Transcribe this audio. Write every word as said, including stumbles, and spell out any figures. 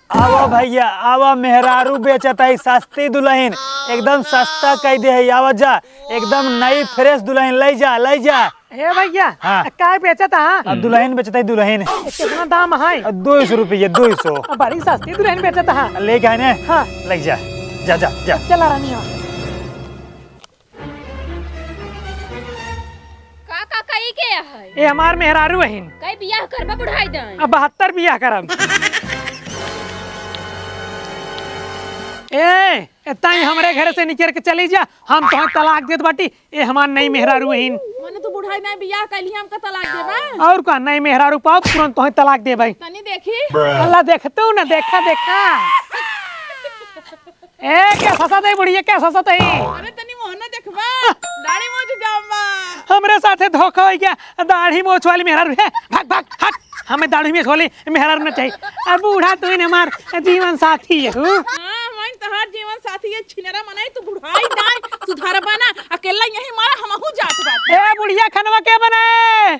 आवा भइया, आवा, मेहरारू बेचत है सस्ती दुलहिन, एकदम सस्ता कइ दे है। आवा जा, एकदम नई fresh दुलहिन, लइ जा, लइ जा। हे भइया, हाँ। काय बेचत हा? अब दुलहिन बेचत है, दुलहिन। ए, कितना दाम है? अब दुइ सौ रुपया, दुइ सौ। अब बड़ी सस्ती दुलहिन बेचत हा। लेके आए ने? हाँ। लइ जा, जा, जा, जा। चला रानी। का, का, का, ई के है? ए हमार मेहरारू अहिन। कई बियाह करबा बुढ़ाई दाई? अब बहत्तर बियाह करब। ए, ए, ताई हमरे घरे से निकर के चली जा, हम तोहे तलाक देत बाटी। ए हमार नई मेहरारू अहिन। मने तू बुढ़ाई दाई बियाह कइली, हमका तलाक देबा? और का, नई मेहरारू पाओ, तुरंत तोहे तलाक देबे। तनी देखी। अल्लाह, देखतू ना, देखा, देखा। ए, का ससत है बुढ़िया, का ससत है? अरे तनी मुँह ना देखबा, दाढ़ी मोछ जामा। हमरे साथे धोखा होइ गया, दाढ़ी मोछ वाली मेहरारू है। भाग, भाग, हट। हमें दाढ़ी मोछ वाली मेहरारू ना चाहिए। अब बूढ़ा तो ही हमार जीवन साथी है, हु? हाँ, हमार तोहार जीवन साथी है, छिनरा मनई, तू बुढ़ाई दाई, सुधरबा ना, अकेला यहीं मारा, हमहू जात बाटी। ए, बुढ़िया खनवा के बनाए?